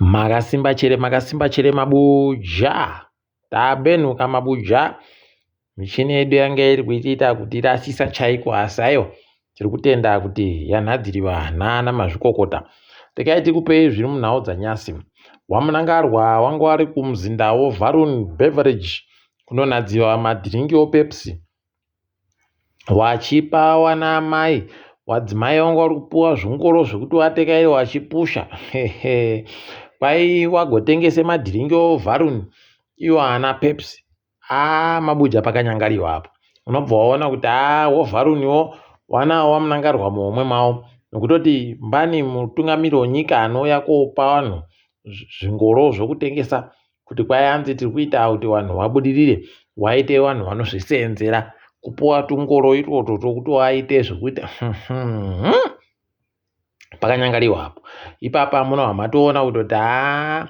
Makasimba chere makasimba chere mabuja tabenhuka mabuja michini yedu yanga iri kuitiita kutirasisa chaiko asi aiwa tiri kutenda kuti yanhadziriwa nana mazvikokota regai tikupei zviri munhau dzanyasi wamunangarwa wanga wari kumuzinda wovarun beverage kunonhadziwa madhiringi opepsi Wachipa wana amai wadzimai wanga uri kupuwa zvingoro zvekuti watekaire wachipusha kwai wagotengese madhiringi ovarun iwo ana pepsi aa mabuja pakanyangariwa apo unobva waona kuti aa wovaruniwo wanawo wamunangarwa muhomwe mawo nokutoti mbani mutungamiri wenyika anouya kopa vanhu zvingoro zvokutengesa kuti kwai hanzi tiri kuita kuti vanhu vabudirire waite vanhu vanozviseenzera kupuwa tungoro itwotwo twokuti waite zvekuita pakanyangariwa apo ipapa munobva matoona kutoti haa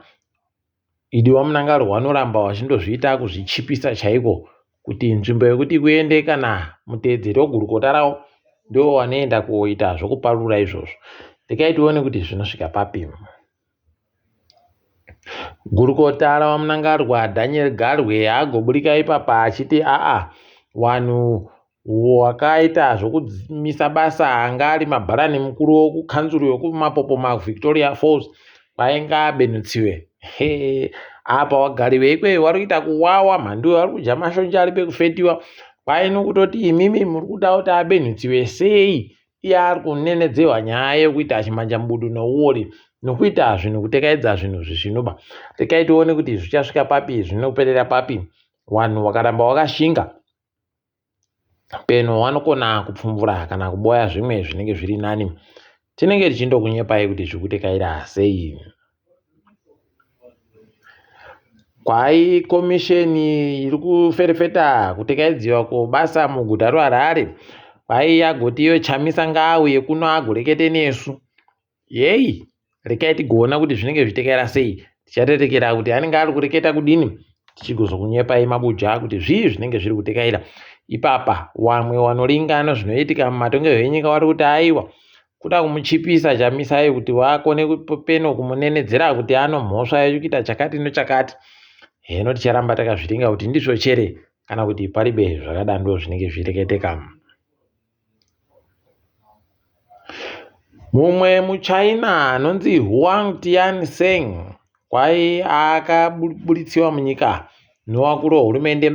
idi wamunangarwa vanoramba vachindozviita kuzvichipisa chaiko kuti nzvimbo yekuti kuende kana muteedzeri wegurukota ravo ndivo vanoenda koita zvokuparura izvozvo rekai tione kuti zvinosvika papi Gurukota raVaMnangagwa, Daniel Garwe agoburika ipapa achiti aa vanhu wakaita zvokumisa basa anga ari mabharani mukuru wekukanzuru yokuMapopoma Victoria Falls kwainge abenutsiwe. Apa vagari veikweyo vari kuita kuwawa mhanduwe vari kudya mashonje ari pekufetiwa kwai nokutoti imimi muri kuda kuti abenhutsiwe sei Iye ari kunenedzewa nyaya yekuita chimanjamubudu nouwori nokuita zvinhu kutekaidza zvinhu zvisvinoba. Rekai tione kuti zvichasvika papi zvinoperera papi. Vanhu vakaramba vakashinga peno vanokona kupfumvura kana kuboya zvimwe zvinenge zviri nani. Tinenge tichindokunyepai kuti zvikutekaira sei. Kwai komisheni iri kuferefeta kutekaidziwa kwebasa muguta reHarare kwai yagoti iyo Chamisa ngaauye kuno agorekete nesu. Yeyi rekai tigoona kuti zvinenge zvichitekaira sei. Tichatetekera kuti anenge ari kureketa kudini tichigozokunyepai mabuja kuti zvii zvinenge zviri kutekaira. Ipapa wamwe wanoringana zvinoitika mumatongerwo enyika wari kuti aiwa Kuda kumuchipisa Chamisai kuti vakone peno kumunenedzera kuti anomhosva yekuita chakati nechakati. Heno ticharamba takazviringa kuti ndizvo chere kana kuti paribe zvakadando zvinenge zvichireketeka. Mumwe muChina anonzi Huang Tian Seng kwai akaburitsiwa munyika newakuru wehurumende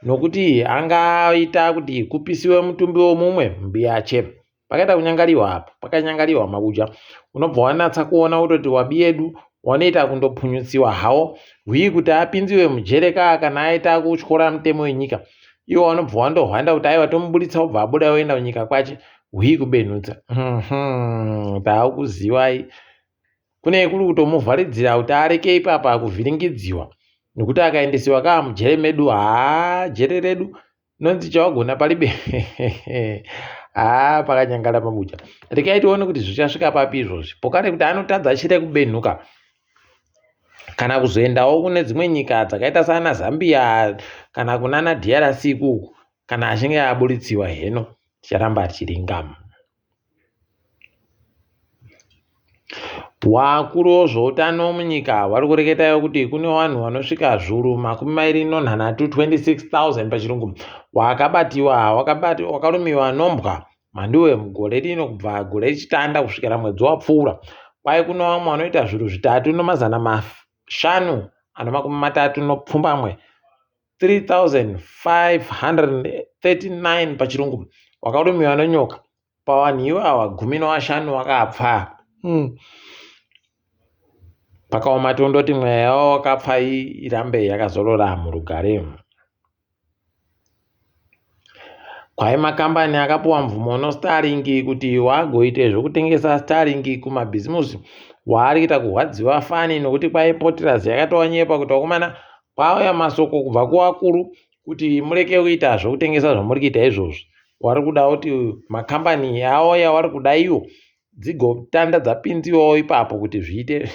nokuti angaita kuti kupisiwe mutumbi womumwe mbiyache. Pakaita kunyangariwa apa pakanyangariwa mabuja unobva wanatsa kuona kutoti wabi yedu wanoita kundopunyutsiwa hawo hwii kuti apinziwe mujere kaa kana aita kutyora mutemo wenyika iwo wanobva wandohwanda kuti aiwa tomuburitsa obva abuda oenda kunyika kwache hwii kubenhutsa mhm, taakuziwai kune kuri kutomuvharidzira kuti areke ipapa kuvhiringidziwa nekuti akaendesiwa kaa mujere medu haa jere redu nonzi chawagona palibe haa pakanyangara pabuja rekai tione kuti zvichasvika papi izvozvi pokane kuti anotadza chete kubenhuka kana kuzoendawo kune dzimwe nyika dzakaita saana zambia kana kunana drc ikuku kana achinge aburitsiwa heno ticharamba tichiringama Vakuru vezveutano munyika vari kureketawo kuti kune vanhu vanosvika zviuru makumi mairi nonhanhatu 26 000 pachirungu wakabatiwa wakarumiwa nombwa mhanduwe mugore rino kubva gore rechitanda kusvikira mwedzi wapfuura. Kwai kune vamwe vanoita zviuru zvitatu nomazana mashanu ane makumi matatu nopfumbamwe 3539 pachirungu wakarumiwa nenyoka Pavanhu ivava gumi nevashanu vakapfa. Mm. Pakaoma tondoti mweya yavo wakapfa irambe yakazorora murugare. Kwai makambani akapuwa mvumo noStarlink kuti wagoite zvekutengesa Starlink kumabhizimusi waari kuita kurwadziwa fani nokuti kwai Potraz yakatowanyepa kuti vakomana kwauya masoko kubva kuvakuru kuti mureke kuita zvekutengesa zvamuri kuita izvozvi wari kuda kuti makambani avo yawari kuda iwo dzigotanda dzapinziwawo ipapo kuti zviite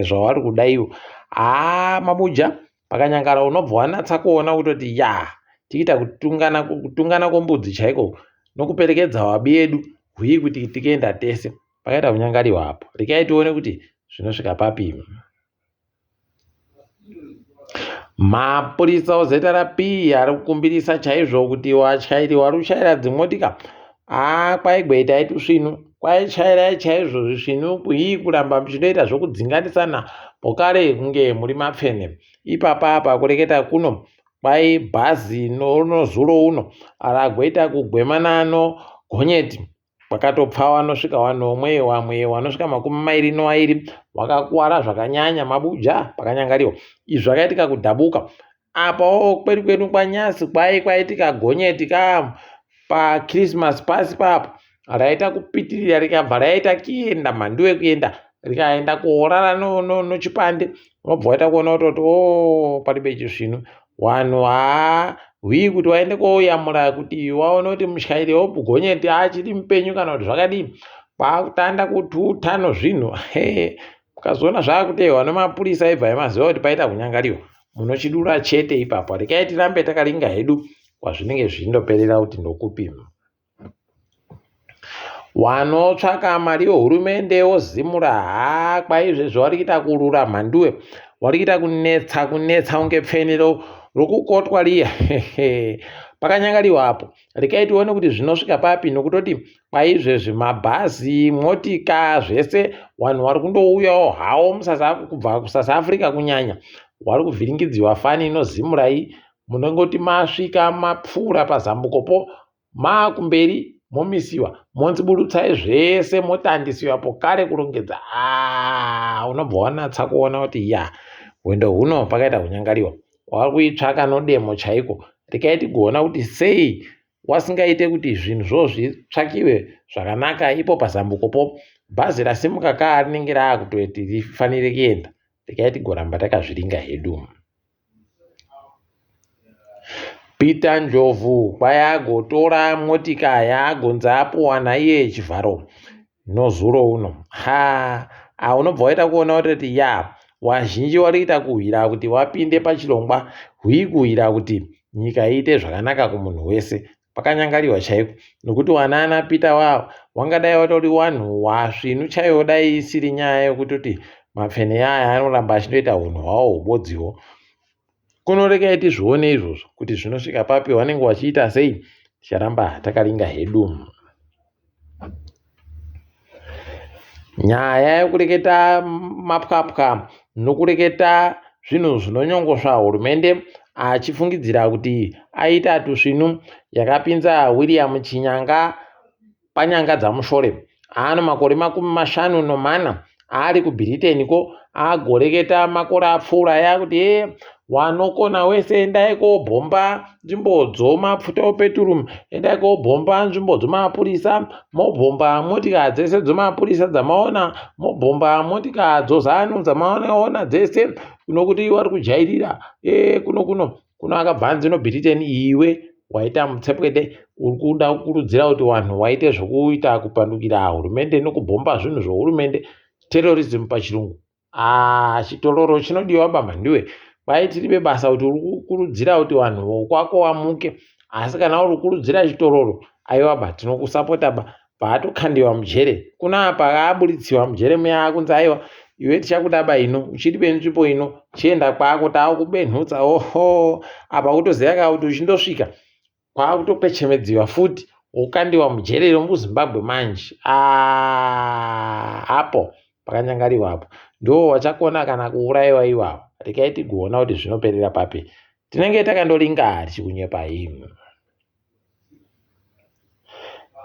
zvawari kuda iwo haa mabuja pakanyangara unobva wanatsa kuona kutoti ya tiita kutungana kutungana kwembudzi chaiko nokuperekedza wabi yedu hwii kuti tikuenda tese pakaita kunyangariwa apo rekai tione kuti zvinosvika papi. Mapurisa oZRP ari kukumbirisa chaizvo kuti vatyairi vari kutyaira dzimotika haa kwaigweitai tusvinu kwaityairai chaizvo zvisvinu hii kuramba muchindoita zvokudzinganisana pokare kunge muri mapfene ipapa apa kureketa kuno kwai bhazi nozuro uno ragoita kugwemana nogonyeti Kwakatopfa vanosvika vanomwe vamwe vanosvika makumi mairi novairi vakakuwara zvakanyanya mabuja pakanyangariwa. Izvi zvakaitika kudhabuka. Apawo kwedu kwedu kwaNyasi kwai kwaitika gonyeti ka paChristmas pasi papo raita kupitirira rikabva raita kuenda mhanduwe kuenda rikaenda koorara nochipande no, no unobva waita kuona kutoti o oh, paribe chisvinu Wanhu haa hwii kuti waende koyamura kuti waone kuti mutyairi wegonyeti achiri mupenyu kana kuti zvakadii kwakutanda kututa nozvinhu hee mukazoona zvakuteerwa nemapurisa ibvai maziva kuti paita kunyangariwa munochidura chete ipapo rekai tirambe takaringa hedu kwazvinenge zvichindoperera kuti ndokupi Wanotsvaka mari yehurumende wozimura haa kwaizvezvi wari kuita kurura mhanduwe wari kuita kunetsa kunetsa kunge pfeni rokukotwa riya pakanyangariwa apo rekai tione kuti zvinosvika papi nokutoti kwaizvezvi mabhazi motika zvese vanhu vari kundouyawo hawo kubva kusouth africa kunyanya wari kuvhiringidziwa fani inozimurai munongoti masvika mapfuura pazambukopo Maakumberi momisiwa monzi burutsai zvese motandisiwa pokare kurongedza haa unobva wanatsa kuona kuti ya hwendo huno pakaita kunyangariwa wakuitsvaka nodemo chaiko rekai tigoona kuti sei wasingaite kuti zvinhu zvo zvitsvakiwe zvakanaka ipo pazambukopo bhazi rasimuka kaa rinenge raakutoti rifanire kuenda rekai tigoramba takazviringa hedu. Peter Ndlovu kwai agotora motika yaagonzi apuwa naiye chivharo nozuro uno. Haa unobva waita kuona kutoti ya wazhinji wari kuita kuhwira kuti wapinde pachirongwa hwii kuhwira kuti nyika iite zvakanaka kumunhu wese. Pakanyangariwa chaiko nokuti wanana Peter wavo wangadai watori wanhu wasvinu chaiwo dai isiri nyaya yokutoti mapfene aya anoramba achindoita hunhu hwawo hubodziwo. Kuno regai tizvione izvozvo kuti zvinosvika papi vanenge vachiita sei ticharamba takaringa hedu. Nyaya yekureketa mapwapwa nokureketa zvinhu zvinonyongosva hurumende achifungidzira kuti aita tusvinu yakapinza William Chinyanga panyanga dzamushore aano makore 54 ari kuBritain ko agoreketa makore apfuura aya kuti e wanokona wese endai kobhomba nzvimbo dzomapfuta opeturu endai kobhomba nzvimbo dzomapurisa mobhomba motika dzese dzomapurisa dzamaona mobhomba motika dzozanu dzamaona dzese nokuti wari kujairira e kuno kuno kuno akabva anzi nobhiriteni iwe waita mutsepwede uri kuda kukurudzira kuti vanhu waite zvekuita kupandukira hurumende nokubhomba zvinhu zvehurumende terrorism pachirungu ah chitororo chinodiwa bamhandiwe kwai tiribe basa kuti uri kukurudzira kuti vanhu vokwako wamuke asi kana uri kukurudzira chitororo aiwa ba tinokusapota ba paatokandiwa mujere kuna apa aburitsiwa mujere muya akunzi aiwa iwe tichakuda ba ino uchiri benzvimbo ino chienda kwako taakubenhutsa oho apa kutoziva ka kuti uchindosvika kwakutopechemedziwa futi wokandiwa mujere iro muzimbabwe manje ah, apo pakanyangariwa apo ndo wachakona kana kuuraiwa iwawo rekai tigoona kuti zvinoperera papi tinenge takandoringa tichikunyepa imi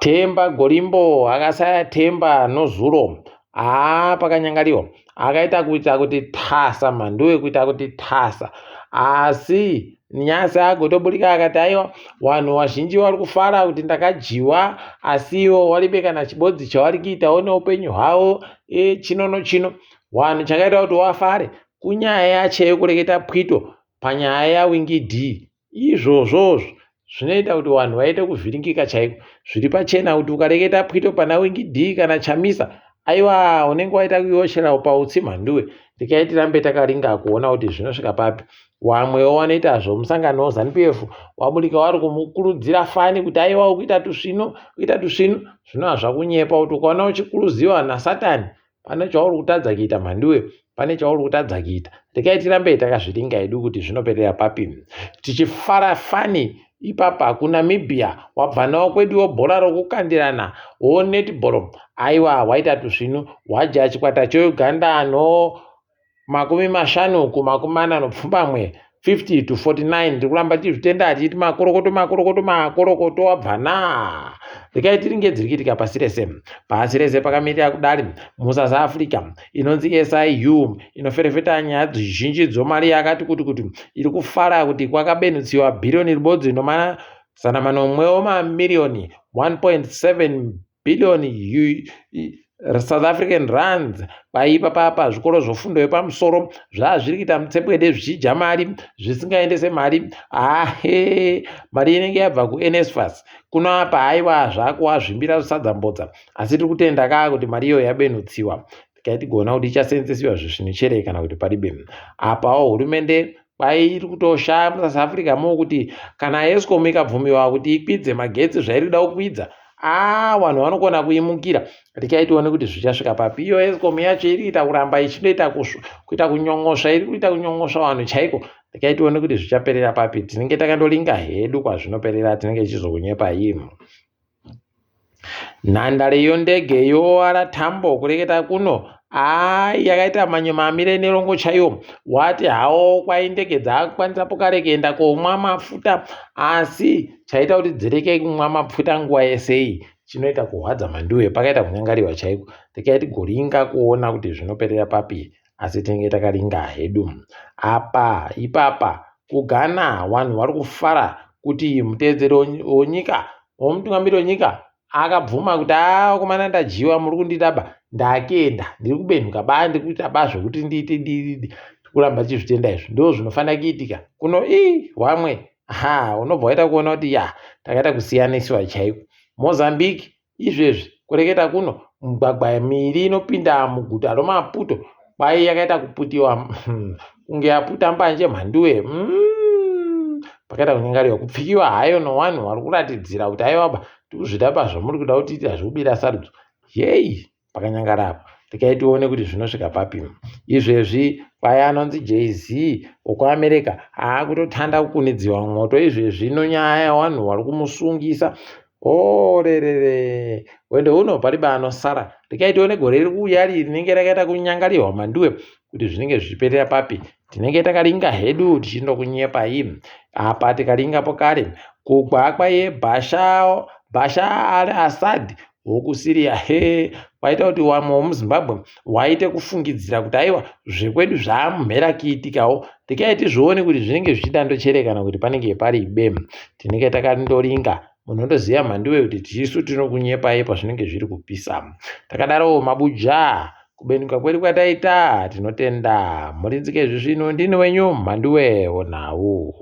Themba Gorimbo akasaya Themba nozuro haa pakanyangariwa akaita kuita kuti tasa mhanduwe kuita kuti tasa asi nyasi agotoburika akati aiwa vanhu vazhinji vari kufara kuti ndakadyiwa asi ivo waribe kana chibodzi chavari kuitawo neupenyu hwavo e, chino nochino vanhu chakaita kuti wafare kunyaya cheyekureketa pwito panyaya yawingi d Izvozvozvo zvinoita kuti vanhu vaite kuvhiringika chaiko. Zviri pachena kuti ukareketa pwito pana Winky D kana Chamisa, aiwa unenge waita kuyoshera pautsi mhanduwe. Regai tirambe takaringa kuona kuti zvinosvika papi. Vamwewo vanoita zvomusangano weZanu-PF waburika wari kumukurudzira fani kuti aiwa ukuita tusvinu, ukuita tusvinu. Zvinova zvakunyepa kuti ukaona uchikuruziwa nasatani pane chauri kutadza kuita mhanduwe. Pane chauri kutadza kuita. Regai tirambe takazviringa hedu kuti zvinoperera papi. Tichifara fani ipapa kuNamibia wabva nawo kweduwo bhora rokukandirana wo netball aiwa waita tusvinu wajaya chikwata cheUganda no 50 kumakumi 47 50 to 49. Ndiri kuramba tichizvitenda tichiti makorokoto makorokoto makorokoto wabva na. Regai tiringe dziri kuitika pasi rese. Pasi rese pakamirira kudari muSouth Africa inonzi SIU inoferefeta nyaya zhinji dzomari yakati kuti kuti iri kufara kuti kwakabenutsiwa bhiriyoni ribodzi nomazana manomwe omamiriyoni 1.7 billion South African rands. Kwaipa papa zvikoro zvofundo yepamusoro zvazviri kuita mutsepwede zvichidya mari zvisingaendese mari. Ahe, mari inenge yabva kuNSFAS kuno apa haiwa zvakuwazvimbira sadza mbodza, asi tiri kutenda kaa kuti mari iyoyo yabenutsiwa tikaitigona kuti ichasenzesiwa zvisvinu chere kana kuti paribe. Apawo hurumende kwairi kutoshaya muSouth Africa mo kuti kana Eskom ikabvumiwa kuti ikwidze magetsi zvairi kuda kukwidza, aa vanhu vanokona kuimukira. Rekai tione kuti zvichasvika papi. Iyo Eskom yacho iri kuita kuramba ichindoita kuita kunyongosva, iri kuita kunyongosva vanhu chaiko. Rekai tione kuti zvichaperera papi. Tinenge takandolinga hedu kwazvinoperera, tinenge tichizokunyepai. Nhandare yondege yoOR Tambo kureketa kuno haa yakaita manyemamire nerongo chaiwo. Wati hawo kwai ndege dzakukwanisa pokare kuenda komwa mafuta, asi chaita kuti dzireke kumwa mafuta nguva yese iyi chinoita kurwadza manduwe. Pakaita kunyangariwa chaiko. Rekai tigoringa kuona kuti zvinoperera papi, asi tinenge takaringa hedu. Apa ipapa kuGhana vanhu vari kufara kuti muteedzeri wenyika womutungamiri wenyika akabvuma kuti aa vakomana ndadyiwa muri kundida ba ndakuenda ndiri kubenhuka ba ndiri kuita ba zvekuti ndiite ndiri kuramba ndichizvitenda izvi ndo zvinofanira kuitika kuno ii wamwe ha unobva waita kuona kuti ya takaita kusiyanisiwa chaiko. Mozambique Izvezvi kureketa kuno migwagwa miiri inopinda muguta roMaputo kwai yakaita kuputiwa kunge yaputa mbanje mhanduwe. Pakaita kunyangariwa kupfikiwa hayo nowanhu wari kuratidzira kuti aiwaba tikuzvida pazvamuri kuda kutiitira zvekubira sarudzo. Yeyi pakanyangara apo. Rekai tione kuti zvinosvika papi. Izvezvi kwai anonzi Jay-Z wekuAmerica akutotanda kukunidziwa mwoto izvezvi nonyaya yewanhu wari kumusungisa. Orerere hwendo huno paribe anosara. Rekai tione gore riri kuuya riri rinenge rakaita kunyangarirwa manduwe kuti zvinenge zvichiperera papi. Tinenge takaringa hedu tichindokunyepai. Apa tikaringapo kare kugwa kwaye Bashar al-Assad wokuSyria he kwaita kuti wamwe womuZimbabwe waite kufungidzira kuti aiwa zvekwedu zvaamhera kuitikawo. Rekai tizvione kuti zvinenge zvichidandochere kana kuti panenge paribe. Tinenge takandoringa Munondoziva mhanduwe kuti tisu tinokunyepai pazvinenge zviri kupisa. Takadaro mabuja kubenuka kwedu kwataita tinotenda. Murinzike zvisvinu ndini wenyu mhanduwe wonhau.